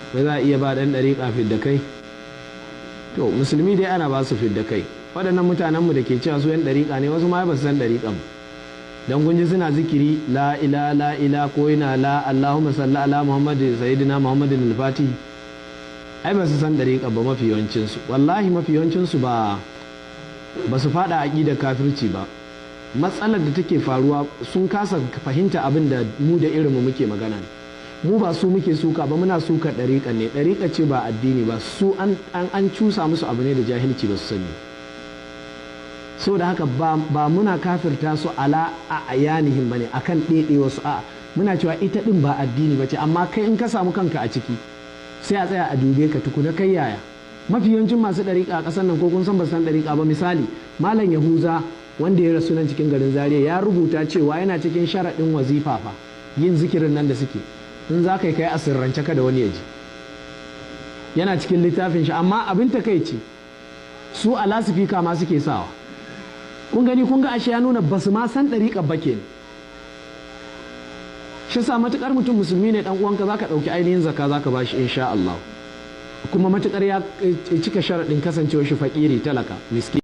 Wai za a iya ba ɗan ɗariƙa fidda kai? To, musulmi dai ana ba su fidda kai. Waɗannan mutanenmu da ke cewa su 'yan ɗariƙa ne, wasu ma ba su san ɗariƙan don kun ji suna zikiri la ila la ila ko yana la Allahumma salli ala Muhammad sayyidina Muhammadin al-Fatih. Ai ba su san ɗariƙa ba mafi yawancinsu. Wallahi mafi yawancinsu ba su faɗa aƙidar kafirci ba. Matsalar da take faruwa, sun kasa fahimta abin da mu da irinmu muke magana. Mu ba su muke suka ba, muna suka ɗariƙa ne. Ɗariƙa ce ba addini ba. Su an cusa musu abu ne da jahilci, ba su sani. Saboda haka ba muna kafirta su ala a ayanihim bane akan ɗaiɗe wasu. A muna cewa ita ɗin ba addini ba ce, amma kai in ka samu kanka a ciki, sai a tsaya a dube ka tukuna, kai yaya? Mafi yawancin masu ɗariƙa a ƙasar nan, ko kun san ba san ɗariƙa ba. Misali, Malam Yahuza wanda ya rasu nan cikin garin Zaria ya rubuta cewa yana cikin sharaɗin wazifa fa, yin zikirin nan da suke, in za ka yi, kai a sirrance, kada wani ya ji. Yana cikin littafin shi. Amma abin takaici, su a lasifika ma suke sawa. Kun gani, kun ga ashe ya nuna basu ma san ɗariƙa ba ke. Shi sa matukar mutum musulmi ne dan uwanka, zaka ɗauki ainihin zakka zaka bashi insha Allah, kuma matukar ya cika sharaɗin kasancewa shi fakiri, talaka, miski.